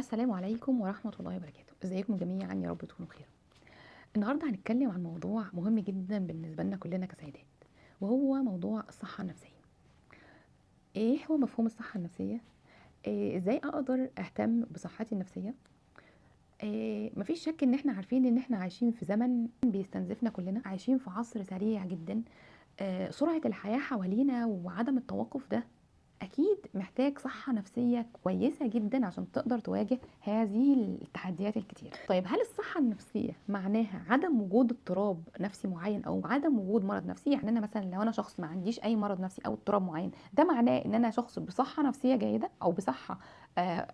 السلام عليكم ورحمة الله وبركاته. ازيكم جميعا؟ يا رب تكونوا بخير. النهاردة هنتكلم عن موضوع مهم جدا بالنسبة لنا كلنا كسيدات، وهو موضوع الصحة النفسية. ايه هو مفهوم الصحة النفسية؟ إيه ازاي اقدر اهتم بصحتي النفسية؟ إيه، مفيش شك ان احنا عارفين ان احنا عايشين في زمن بيستنزفنا كلنا، عايشين في عصر سريع جدا. سرعة الحياة حوالينا وعدم التوقف ده أكيد محتاج صحة نفسية كويسة جدا عشان تقدر تواجه هذه التحديات الكتير. طيب هل الصحة النفسية معناها عدم وجود اضطراب نفسي معين أو عدم وجود مرض نفسي؟ يعني أنا مثلا لو أنا شخص ما عنديش أي مرض نفسي أو اضطراب معين، ده معناه إن أنا شخص بصحة نفسية جيدة أو بصحة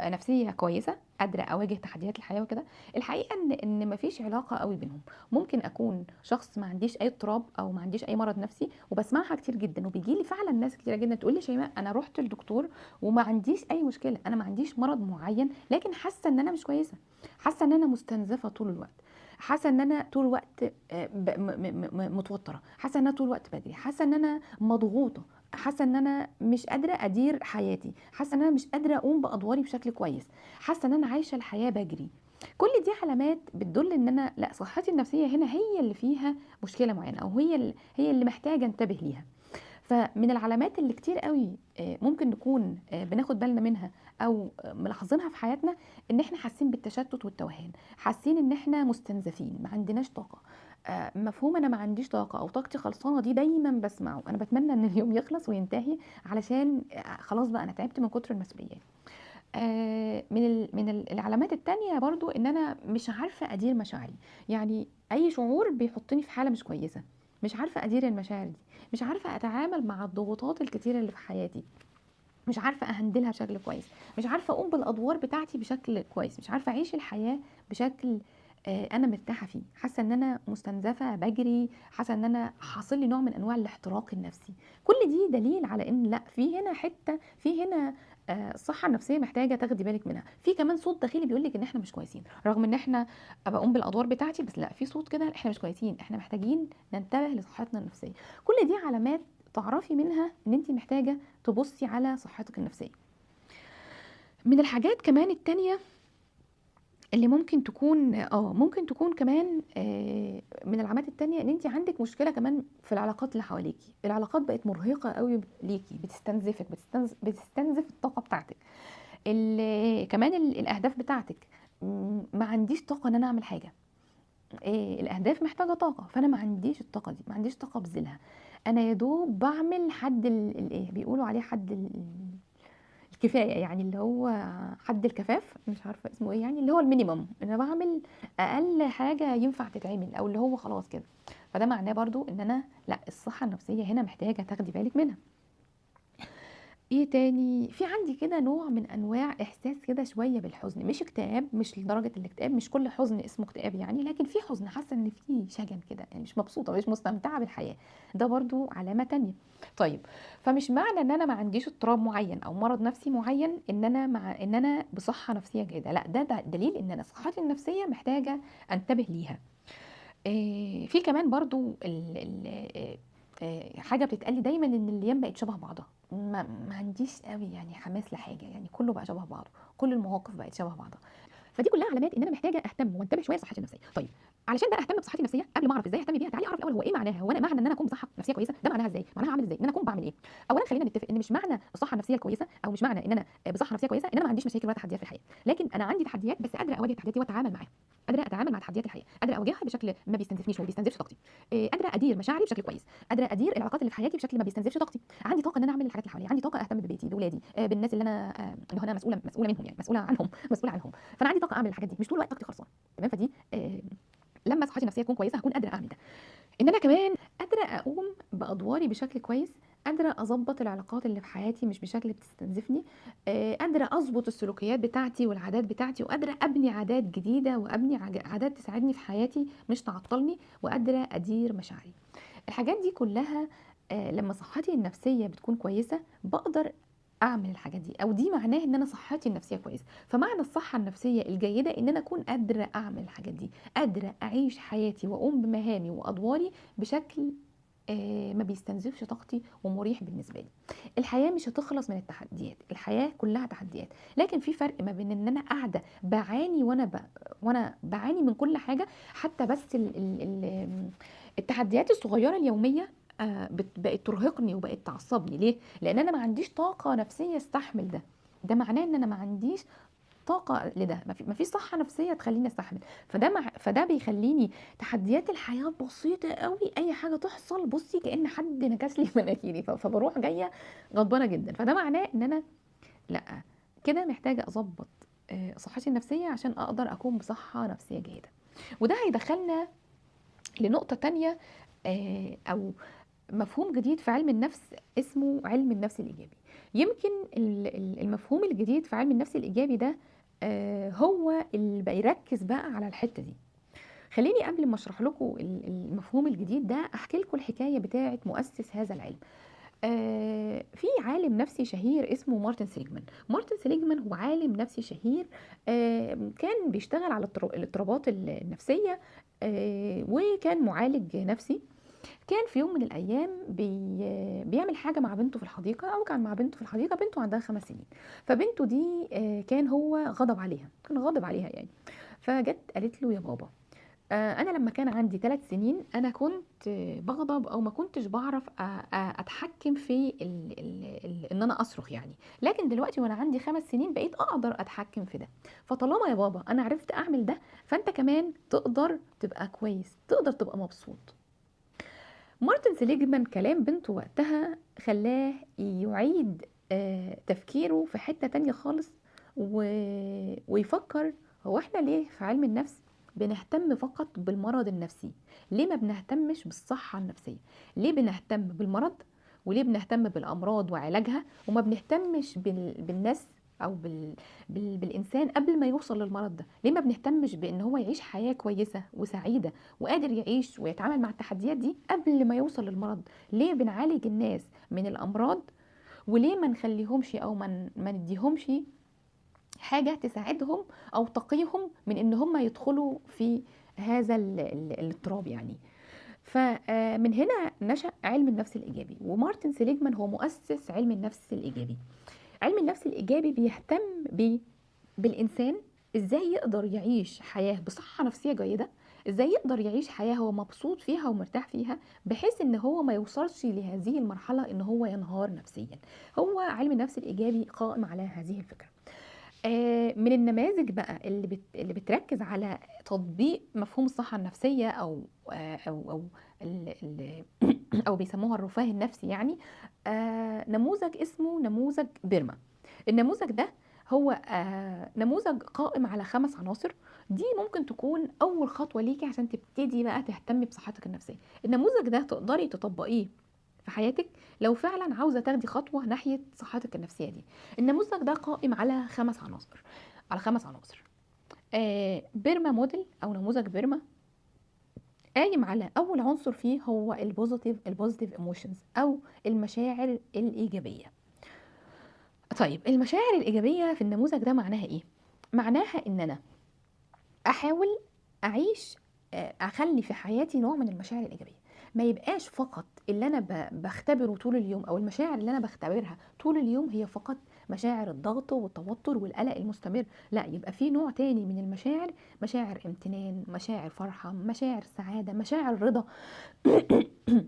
نفسية كويسة قادرة أواجه تحديات الحياة وكده؟ الحقيقة إن مفيش علاقة قوي بينهم. ممكن أكون شخص ما عنديش أي اضطراب أو ما عنديش أي مرض نفسي، وبسمعها كتير جدا وبيجي لي فعلا ناس كتير جدا تقول لي شيماء أنا رحت الدكتور وما عنديش أي مشكلة، أنا ما عنديش مرض معين، لكن حاسة إن أنا مش كويسة، حاسة إن أنا مستنزفة طول الوقت، حاسة إن أنا طول الوقت متوترة، حاسة إن أنا طول الوقت بجري، حاسة إن أنا مضغوطة، حاسة إن أنا مش قادرة أدير حياتي، حاسة إن أنا مش قادرة أقوم بأدواري بشكل كويس، حاسة إن أنا عايشة الحياة بجري. كل دي علامات بتدل إن أنا لا، صحتي النفسية هنا هي اللي فيها مشكلة معينة، أو هي اللي محتاجة انتبه ليها. فمن العلامات اللي كتير قوي ممكن نكون بناخد بالنا منها أو ملاحظينها في حياتنا، إن إحنا حاسين بالتشتت والتوهان، حاسين إن إحنا مستنزفين، ما عندناش طاقة. مفهوم أنا ما عنديش طاقة أو طاقتي خلصانة دي دايما بسمعه، أنا بتمنى إن اليوم يخلص وينتهي علشان خلاص بقى أنا تعبت من كتر المسؤوليات. من العلامات التانية برضو إن أنا مش عارفة أدير مشاعري، يعني أي شعور بيحطني في حالة مش كويسة، مش عارفة أدير المشاعر دي، مش عارفة أتعامل مع الضغوطات الكتيرة اللي في حياتي، مش عارفة أهندلها بشكل كويس، مش عارفة أقوم بالأدوار بتاعتي بشكل كويس، مش عارفة أعيش الحياة بشكل أنا مرتاحة فيه، حاسة إن أنا مستنزفة بجري، حاسة إن أنا حاصل لي نوع من أنواع الاحتراق النفسي. كل دي دليل على إن لا، في هنا حتة، في هنا، الصحة النفسية محتاجة تاخدي بالك منها. في كمان صوت داخلي بيقولك إن إحنا مش كويسين، رغم إن إحنا بقوم بالأدوار بتاعتي، بس لا، في صوت كده إحنا مش كويسين، إحنا محتاجين ننتبه لصحتنا النفسية. كل دي علامات تعرفي منها إن أنت محتاجة تبصي على صحتك النفسية. من الحاجات كمان التانية اللي ممكن تكون، ممكن تكون كمان، من العلامات التانية إن أنت عندك مشكلة كمان في العلاقات اللي حواليكي. العلاقات بقت مرهقة قوي ليكي، بتستنزفك، بتستنزف الطاقة بتاعتك. كمان الأهداف بتاعتك، ما عنديش طاقة إن أنا أعمل حاجة. الأهداف محتاجة طاقة، فأنا ما عنديش الطاقة دي، ما عنديش طاقة أبذلها. أنا يا دوب بعمل حد إيه بيقولوا عليه، حد الكفاية، يعني اللي هو حد الكفاف، مش عارفة اسمه ايه، يعني اللي هو ال minimum، انا بعمل اقل حاجة ينفع تتعمل، او اللي هو خلاص كده. فده معناه برضو ان انا لا، الصحة النفسية هنا محتاجة تاخدي بالك منها. ايه تاني؟ في عندي كده نوع من انواع احساس كده شوية بالحزن، مش اكتئاب، مش لدرجة الاكتئاب، مش كل حزن اسمه اكتئاب يعني، لكن في حزن، حاسة ان في شجن كده، يعني مش مبسوطة، مش مستمتعة بالحياة، ده برضو علامة تانية. فمش معنى ان انا ما عنديش اضطراب معين او مرض نفسي معين ان انا مع ان انا بصحة نفسية جيدة، لا، ده دليل ان انا صحتي النفسية محتاجة انتبه ليها. في كمان برضو حاجة بتتقال لي دايما ان الايام بقت شبه بعضها، ما عنديش قوي حماس لحاجة، كله بقى شبه بعضه، كل المواقف بقت شبه بعضها. فدي كلها علامات ان انا محتاجه اهتم وانتبه شوية لصحتي النفسية. علشان بقى اهتم بصحتي النفسية قبل ما اعرف ازاي اهتم بيها، تعالي اعرف الاول هو ايه معناها. هو انا معنى ان انا اكون بصحة نفسية كويسة ده معناها ازاي؟ معناها عامل ازاي؟ ان انا اكون بعمل ايه؟ اولا خلينا نتفق ان مش معنى الصحة النفسية الكويسة، او مش معنى ان انا بصحة نفسية كويسة ان انا ما عنديش مشاكل ولا تحديات في الحياة، لكن انا عندي تحديات بس قادرة اواجه تحدياتي واتعامل معاها، قادرة اتعامل مع تحديات الحياة، قادرة اواجهها بشكل ما بيستنزفنيش وما بيستنزفش طاقتي، قادرة ادير مشاعري بشكل كويس، قادرة ادير العلاقات اللي في حياتي بشكل ما بيستنزفش طاقتي، عندي طاقة ان انا اعمل الحاجات اللي حواليا، عندي طاقة اهتم ببيتي، باولادي، بالناس اللي انا، اللي انا مسؤولة منهم، يعني مسؤولة عنهم، مسؤولة عنهم، فانا عندي طاقة اعمل الحاجات دي، مش طول الوقت طاقتي خلصانه. تمام؟ فدي، لما صحتي النفسية تكون كويسة هكون قادرة اعمل ده. ان انا كمان قادرة اقوم بادواري بشكل كويس، قادرة اظبط العلاقات اللي في حياتي مش بشكل بتستنزفني، قادرة اظبط السلوكيات بتاعتي والعادات بتاعتي، وقادرة ابني عادات جديدة وابني عادات تساعدني في حياتي مش تعطلني، وقادرة ادير مشاعري. الحاجات دي كلها، لما صحتي النفسية بتكون كويسة بقدر اعمل الحاجات دي، او دي معناه ان انا صحتي النفسية كويسة. فمعنى الصحة النفسية الجيدة ان انا اكون قادرة اعمل الحاجات دي، قادرة اعيش حياتي واقوم بمهامي وادواري بشكل ما بيستنزفش طاقتي ومريح بالنسبة لي. الحياة مش هتخلص من التحديات، الحياة كلها تحديات، لكن في فرق ما بين ان انا قاعدة بعاني وانا بعاني من كل حاجة، حتى بس ال ال ال التحديات الصغيرة اليومية بقت ترهقني وبقت تعصبني. ليه؟ لان انا ما عنديش طاقة نفسية استحمل ده. ده معناه ان انا ما عنديش طاقة لده، ما في صحة نفسية تخليني استحمل. فده بيخليني تحديات الحياة بسيطة قوي، اي حاجة تحصل بصي كأن حد نكس لي مناخيري، فبروح جاية غضبانه جدا. فده معناه ان انا لا كده محتاجه اظبط صحتي النفسية عشان اقدر اكون بصحة نفسية جيدة. وده هيدخلنا لنقطة تانية، او مفهوم جديد في علم النفس اسمه علم النفس الايجابي. يمكن المفهوم الجديد في علم النفس الايجابي ده هو اللي بيركز بقى على الحتة دي. خليني قبل ما اشرح لكم المفهوم الجديد ده احكي لكم الحكاية بتاعه مؤسس هذا العلم. في عالم نفسي شهير اسمه مارتن سيليجمان. مارتن سيليجمان هو عالم نفسي شهير، كان بيشتغل على الاضطرابات النفسية، وكان معالج نفسي. كان في يوم من الأيام بيعمل حاجة مع بنته في الحديقة، أو كان مع بنته في الحديقة، بنته عندها 5 سنين. فبنته دي كان هو غضب عليها، كان غاضب عليها يعني. فجت قالت له يا بابا، أنا لما كان عندي 3 سنين أنا كنت بغضب أو ما كنتش بعرف أتحكم في إن أنا أصرخ يعني، لكن دلوقتي وأنا عندي 5 سنين بقيت أقدر أتحكم في ده. فطالما يا بابا أنا عرفت أعمل ده، فأنت كمان تقدر تبقى كويس، تقدر تبقى مبسوط. مارتن سيليجمان كلام بنته وقتها خلاه يعيد تفكيره في حتة تانية خالص، ويفكر هو احنا ليه في علم النفس بنهتم فقط بالمرض النفسي؟ ليه ما بنهتمش بالصحة النفسية؟ ليه بنهتم بالمرض وليه بنهتم بالأمراض وعلاجها وما بنهتمش بالناس أو بالإنسان قبل ما يوصل للمرض ده؟ ليه ما بنهتمش بإن هو يعيش حياة كويسة وسعيدة وقادر يعيش ويتعامل مع التحديات دي قبل ما يوصل للمرض؟ ليه بنعالج الناس من الأمراض وليه ما نخليهمش أو ما نديهمش حاجة تساعدهم أو تقيهم من إن هم يدخلوا في هذا الاضطراب يعني؟ فمن هنا نشأ علم النفس الإيجابي، ومارتن سيليجمان هو مؤسس علم النفس الإيجابي. علم النفس الإيجابي بيهتم بالإنسان إزاي يقدر يعيش حياة بصحة نفسية جيدة، إزاي يقدر يعيش حياة هو مبسوط فيها ومرتاح فيها، بحيث إن هو ما يوصلش لهذه المرحلة إن هو ينهار نفسيا. هو علم النفس الإيجابي قائم على هذه الفكرة. من النماذج بقى اللي بتركز على تطبيق مفهوم الصحة النفسية أو أو أو ال أو بيسموها الرفاه النفسي يعني، نموذج اسمه نموذج بيرما. النموذج ده هو نموذج قائم على 5 عناصر. دي ممكن تكون أول خطوة ليكي عشان تبتدي بقى تهتمي بصحتك النفسية. النموذج ده تقدري تطبقيه في حياتك لو فعلا عاوزة تاخدي خطوة ناحية صحتك النفسية دي. النموذج ده قائم على 5 عناصر، على 5 عناصر. PERMA model أو نموذج بيرما قايم على أول عنصر فيه هو ال positive emotions أو المشاعر الإيجابية. طيب المشاعر الإيجابية في النموذج ده معناها إيه؟ معناها إن أنا أحاول أعيش، أخلي في حياتي نوع من المشاعر الإيجابية، ما يبقاش فقط اللي أنا بختبره طول اليوم أو المشاعر اللي أنا بختبرها طول اليوم هي فقط مشاعر الضغط والتوتر والقلق المستمر. لا، يبقى في نوع تاني من المشاعر، مشاعر امتنان، مشاعر فرحة، مشاعر سعادة، مشاعر رضا،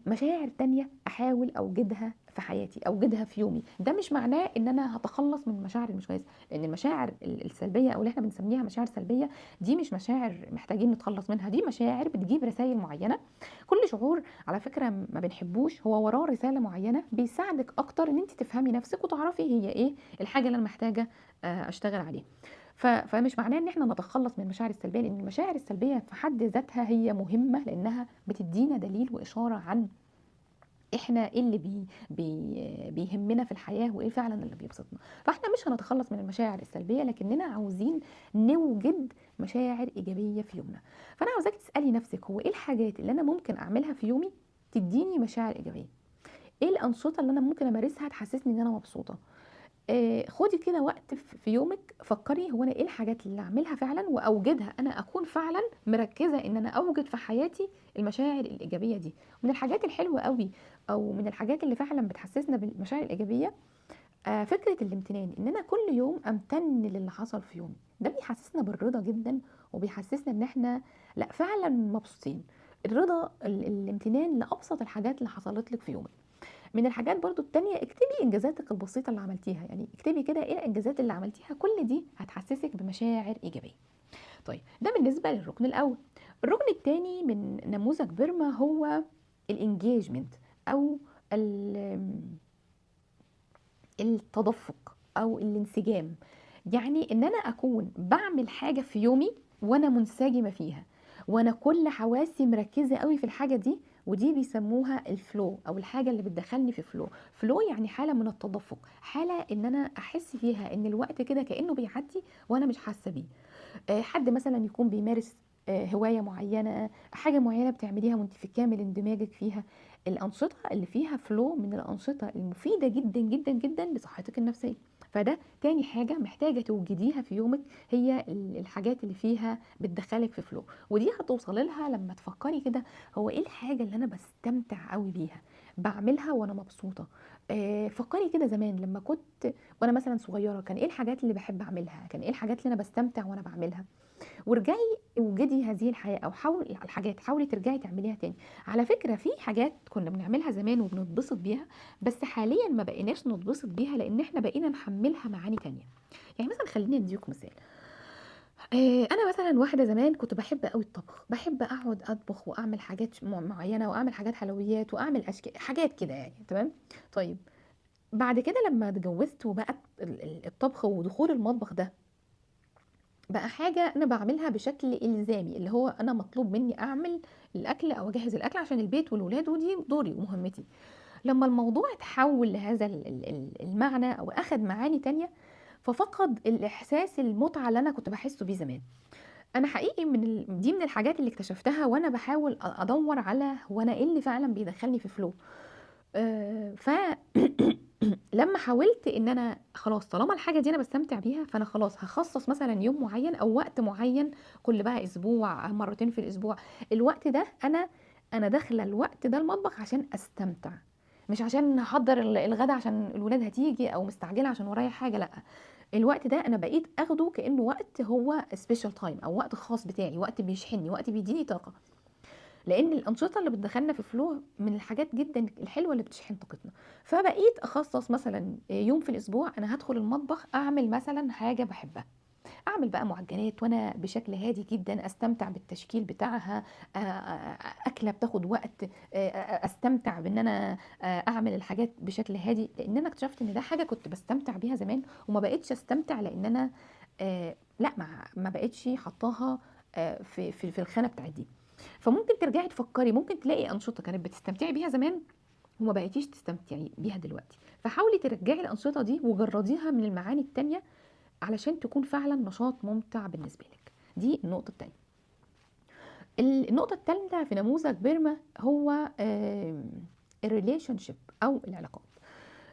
مشاعر تانية أحاول أوجدها في حياتي، أوجدها في يومي. ده مش معناه إن أنا هتخلص من المشاعر المش كويسة، لأن المشاعر السلبية أو اللي إحنا بنسميها مشاعر سلبية دي مش مشاعر محتاجين نتخلص منها، دي مشاعر بتجيب رسائل معينة. كل شعور على فكرة ما بنحبوش هو وراه رسالة معينة بيساعدك أكتر إن أنت تفهمي نفسك وتعرفي هي إيه الحاجة اللي أنا محتاجة أشتغل عليها. فمش معناه إن إحنا نتخلص من المشاعر السلبية، لأن المشاعر السلبية في حد ذاتها هي مهمة، لأنها بتدينا دليل وإشارة عن إحنا إيه اللي بي بي بيهمنا في الحياة وإيه فعلا اللي بيبسطنا. فإحنا مش هنتخلص من المشاعر السلبية، لكننا عاوزين نوجد مشاعر إيجابية في يومنا. فأنا عاوزاك تسألي نفسك هو إيه الحاجات اللي أنا ممكن أعملها في يومي تديني مشاعر إيجابية؟ إيه الأنشطة اللي أنا ممكن أمارسها تحسسني إن أنا مبسوطة؟ خدي كده وقت في يومِك، فكري هو أنا إيه الحاجات اللي أعملها فعلًا وأوجدها، أنا أكون فعلًا مركزة إن أنا أوجد في حياتي المشاعر الإيجابية دي. من الحاجات الحلوة أوي أو من الحاجات اللي فعلًا بتحسسنا بالمشاعر الإيجابية فكرة الامتنان، إن أنا كل يوم أمتن للي حصل في يومي، ده بيحسسنا بالرضا جدًا، وبيحسسنا إن إحنا لأ فعلًا مبسوطين. الرضا، الامتنان لأبسط الحاجات اللي حصلت لِك في يومِك. من الحاجات برضه التانية، اكتبي إنجازاتِك البسيطة اللي عملتيها، يعني اكتبي كده إيه الإنجازات اللي عملتيها، كل دي هتحسسِك بمشاعر إيجابية. طيب ده بالنسبة للركن الأول. الركن التاني من نموذج بيرما هو ال engagement أو التدفق أو الانسجام، يعني إن أنا أكون بعمل حاجة في يومي وأنا منسجمة فيها، وأنا كل حواسي مركزة قوي في الحاجة دي، ودي بيسموها ال flow أو الحاجة اللي بتدخلني في flow. flow يعني حالة من التدفق، حالة إن أنا أحس فيها إن الوقت كده كأنه بيعدي وأنا مش حاسة بيه. حد مثلا يكون بيمارس هواية معينة، حاجة معينة بتعمليها وانت في كامل اندماجك فيها. الأنشطة اللي فيها flow من الأنشطة المفيدة جدا جدا جدا لصحتك النفسية. فده تاني حاجة محتاجة توجديها في يومك، هي الحاجات اللي فيها بتدخلك في flow، ودي هتوصلي لها لما تفكري كده هو ايه الحاجة اللي انا بستمتع قوي بيها، بعملها وانا مبسوطة. فكري كده زمان لما كنت وانا مثلا صغيرة، كان ايه الحاجات اللي بحب اعملها، كان ايه الحاجات اللي انا بستمتع وانا بعملها، وارجعي اوجدي هذه الحياة، او حاولي الحاجات، حاولي ترجعي تعمليها تاني. على فكرة في حاجات كنا بنعملها زمان وبنتبسط بيها، بس حاليا ما بقيناش نتبسط بيها لان احنا بقينا نحملها معاني تانية. يعني مثلا خليني اديكم مثال، انا مثلا واحدة زمان كنت بحب قوي الطبخ، بحب اقعد اطبخ واعمل حاجات معينة، واعمل حاجات حلويات، واعمل اشكال حاجات كده يعني، تمام. طيب بعد كده لما اتجوزت وبقت الطبخ ودخول المطبخ ده بقى حاجة أنا بعملها بشكل إلزامي، اللي هو أنا مطلوب مني أعمل الأكل أو أجهز الأكل عشان البيت والولاد، ودي دوري ومهمتي. لما الموضوع اتحول لهذا المعنى أو أخد معاني تانية، ففقد الإحساس المتعة اللي أنا كنت بحسه بيه زمان. أنا حقيقي دي من الحاجات اللي اكتشفتها وأنا بحاول أدور على هو أنا إيه اللي فعلا بيدخلني في فلو. ف لما حاولت ان انا خلاص طالما الحاجة دي انا بستمتع بيها، فانا خلاص هخصص مثلا يوم معين او وقت معين كل بقى اسبوع، مرتين في الاسبوع، الوقت ده انا داخله الوقت ده المطبخ عشان استمتع، مش عشان احضر الغدا عشان الولاد هتيجي او مستعجلة عشان ورايا حاجة. لا، الوقت ده انا بقيت اخده كانه وقت هو special time او وقت خاص بتاعي، وقت بيشحنني، وقت بيديني طاقة. لان الانشطة اللي بتدخلنا في flow من الحاجات جدا الحلوة اللي بتشحن طاقتنا. فبقيت اخصص مثلا يوم في الاسبوع انا هدخل المطبخ اعمل مثلا حاجة بحبها، اعمل بقى معجنات وانا بشكل هادي جدا استمتع بالتشكيل بتاعها، اكله بتاخد وقت، استمتع بان انا اعمل الحاجات بشكل هادي، لان انا اكتشفت ان ده حاجة كنت بستمتع بيها زمان وما بقتش استمتع، لان انا لا، ما بقتش حطاها في الخانة بتاعت دي. فممكن ترجعي تفكري، ممكن تلاقي أنشطة كانت بتستمتعي بيها زمان وما بقيتيش تستمتعي بيها دلوقتي، فحاولي ترجعي الأنشطة دي وجرديها من المعاني التانية علشان تكون فعلا نشاط ممتع بالنسبة لك. دي النقطة التانية. النقطة التالتة في نموذج بيرما هو ال relationship أو العلاقات،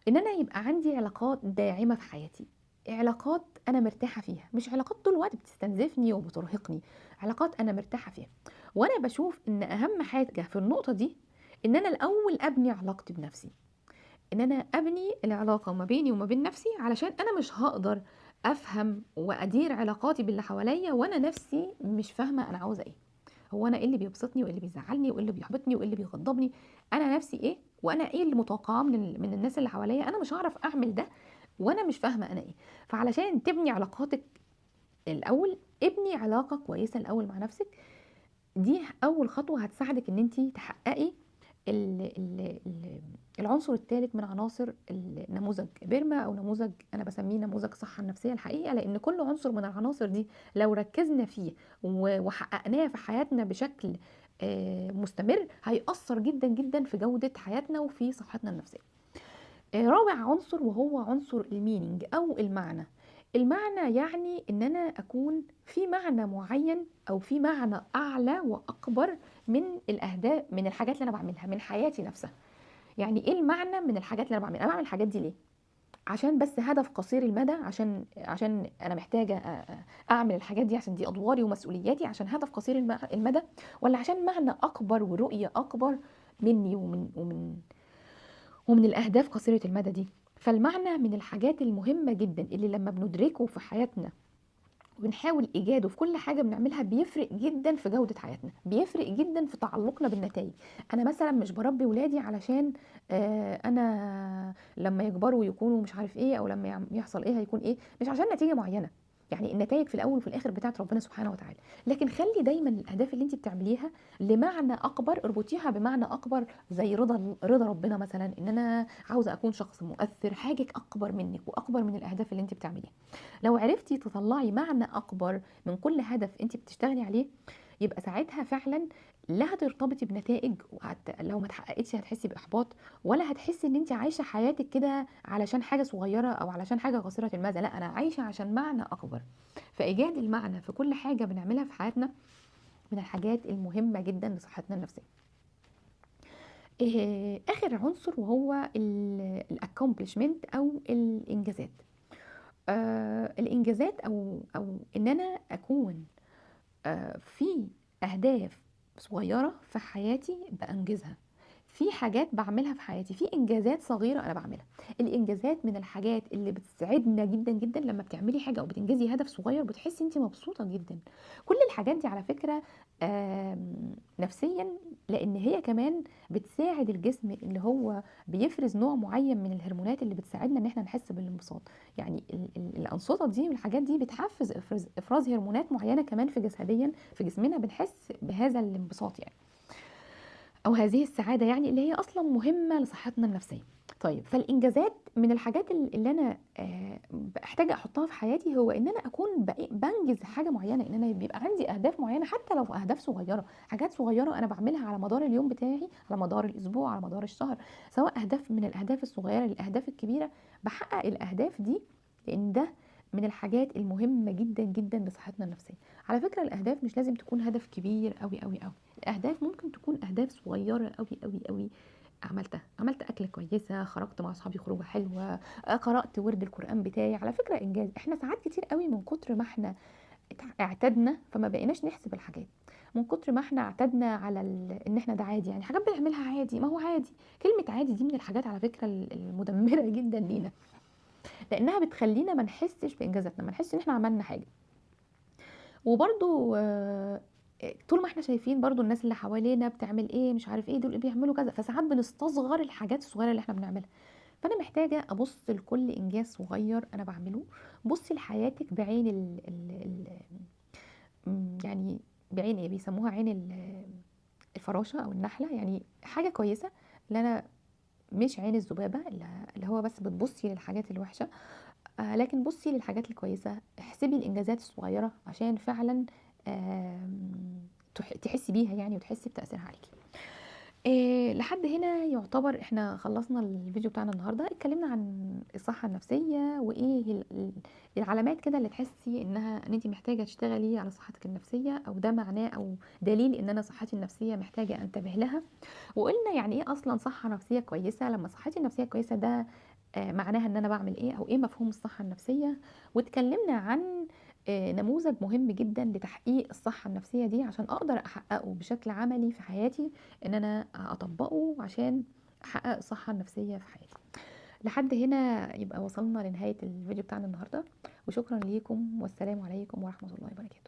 إن أنا يبقى عندي علاقات داعمة في حياتي، علاقات أنا مرتاحة فيها، مش علاقات طول الوقت بتستنزفني وبترهقني، علاقات أنا مرتاحة فيها. وأنا بشوف إن أهم حاجة في النقطة دي إن أنا الأول أبني علاقتي بنفسي، إن أنا أبني العلاقة ما بيني وما بين نفسي، علشان أنا مش هقدر أفهم وأدير علاقاتي باللي حواليا وأنا نفسي مش فاهمة أنا عاوزة إيه، هو أنا إيه اللي بيبسطني وإيه اللي بيزعلني وإيه اللي بيحبطني وإيه اللي بيغضبني، أنا نفسي إيه وأنا إيه اللي متوقعاه من الناس اللي حواليا. أنا مش هعرف أعمل ده وأنا مش فاهمة أنا إيه. فعلشان تبني علاقاتك الأول، ابني علاقة كويسة الأول مع نفسك، دي أول خطوة هتساعدك إن أنتي تحققي العنصر الثالث من عناصر النموذج بيرما، أو نموذج أنا بسميه نموذج الصحة النفسية الحقيقة، لأن كل عنصر من العناصر دي لو ركزنا فيه وحققناه في حياتنا بشكل مستمر هيأثر جدا جدا في جودة حياتنا وفي صحتنا النفسية. رابع عنصر وهو عنصر ال meaning أو المعنى. المعنى يعني إن أنا أكون في معنى معين أو في معنى أعلى وأكبر من الأهداف، من الحاجات اللي أنا بعملها، من حياتي نفسها. يعني إيه المعنى من الحاجات اللي أنا بعملها؟ أنا بعمل الحاجات دي ليه؟ عشان بس هدف قصير المدى، عشان انا محتاجه اعمل الحاجات دي عشان دي ادواري ومسؤولياتي، عشان هدف قصير المدى، ولا عشان معنى اكبر ورؤية اكبر مني ومن ومن ومن الاهداف قصيرة المدى دي. فالمعنى من الحاجات المهمة جدا اللي لما بندركه في حياتنا وبنحاول ايجاده في كل حاجة بنعملها بيفرق جدا في جوده حياتنا، بيفرق جدا في تعلقنا بالنتائج. انا مثلا مش بربي ولادي علشان انا لما يكبروا يكونوا مش عارف ايه، او لما يحصل ايه هيكون ايه، مش عشان نتيجة معينة، يعني النتائج في الاول وفي الاخر بتاعت ربنا سبحانه وتعالى. لكن خلي دايما الاهداف اللي انت بتعمليها لمعنى اكبر، اربطيها بمعنى اكبر، زي رضا ربنا مثلا، ان انا عاوزه اكون شخص مؤثر، حاجة اكبر منك واكبر من الاهداف اللي انت بتعمليها. لو عرفتي تطلعي معنى اكبر من كل هدف انت بتشتغلي عليه، يبقى ساعتها فعلا لا هترتبطي بنتائج، لو ما اتحققتش هتحسي باحباط، ولا هتحسي ان انت عايشه حياتك كده علشان حاجة صغيرة او علشان حاجة قصيرة المدى، لا انا عايشه عشان معنى اكبر. فايجاد المعنى في كل حاجة بنعملها في حياتنا من الحاجات المهمة جدا لصحتنا النفسية. اخر عنصر وهو ال accomplishment او الانجازات. الانجازات او ان انا اكون في اهداف صغيرة في حياتي بانجزها، في حاجات بعملها في حياتي، في انجازات صغيرة انا بعملها. الانجازات من الحاجات اللي بتسعدنا جدا جدا. لما بتعملي حاجة او بتنجزي هدف صغير بتحسي انت مبسوطة جدا. كل الحاجات دي على فكرة نفسيا، لان هي كمان بتساعد الجسم اللي هو بيفرز نوع معين من الهرمونات اللي بتساعدنا ان احنا نحس بالانبساط. يعني الانشطة دي والحاجات دي بتحفز افراز هرمونات معينة كمان في جسديا في جسمنا، بنحس بهذا الانبساط يعني، او هذه السعادة يعني، اللي هي اصلا مهمة لصحتنا النفسية. طيب فالانجازات من الحاجات اللي انا بحتاج احطها في حياتي، هو ان انا اكون بنجز حاجة معينة، ان انا بيبقى عندي اهداف معينة، حتى لو اهداف صغيرة، حاجات صغيرة انا بعملها على مدار اليوم بتاعي، على مدار الاسبوع، على مدار الشهر، سواء اهداف من الاهداف الصغيرة للاهداف الكبيرة، بحقق الاهداف دي، لان ده من الحاجات المهمة جدا جدا لصحتنا النفسية. على فكرة الاهداف مش لازم تكون هدف كبير قوي قوي قوي، الاهداف ممكن تكون اهداف صغيرة قوي قوي قوي عملتها، عملت اكله كويسة، خرجت مع اصحابي خروجه حلوة، قرات ورد القران بتاعي، على فكرة انجاز. احنا ساعات كتير قوي من كتر ما احنا اعتدنا فما بقيناش نحسب الحاجات، من كتر ما احنا اعتدنا على ان احنا ده عادي، يعني حاجات بنعملها عادي، ما هو عادي. كلمة عادي دي من الحاجات على فكرة المدمرة جدا لينا، لانها بتخلينا ما نحسش بانجازاتنا، ما نحسش ان احنا عملنا حاجة. وبرضو طول ما احنا شايفين برضو الناس اللي حوالينا بتعمل ايه، مش عارف ايه، دول بيعملوا كذا، فساعات بنستصغر الحاجات الصغيرة اللي احنا بنعملها. فانا محتاجه ابص لكل انجاز صغير انا بعمله. بصي لحياتك بعين ال ال ال يعني بعين ايه بيسموها، عين الفراشة او النحلة، يعني حاجة كويسة، اللي انا مش عين الذبابة اللي هو بس بتبصي للحاجات الوحشة، لكن بصي للحاجات الكويسة، احسبي الانجازات الصغيرة عشان فعلا تحسي بيها يعني، وتحسي بتاثيرها عليكي. لحد هنا يعتبر احنا خلصنا الفيديو بتاعنا النهارده. اتكلمنا عن الصحة النفسية وايه العلامات كده اللي تحسي ان انت محتاجه تشتغلي على صحتك النفسية، او ده معناه او دليل ان انا صحتي النفسية محتاجه انتبه لها. وقلنا يعني ايه اصلا صحة نفسية كويسة، لما صحتي النفسية كويسة ده معناها ان انا بعمل ايه، او ايه مفهوم الصحة النفسية. واتكلمنا عن نموذج مهم جدا لتحقيق الصحة النفسية دي عشان اقدر احققه بشكل عملي في حياتي، ان انا اطبقه عشان احقق الصحة النفسية في حياتي. لحد هنا يبقى وصلنا لنهاية الفيديو بتاعنا النهاردة، وشكرا ليكم، والسلام عليكم ورحمة الله وبركاته.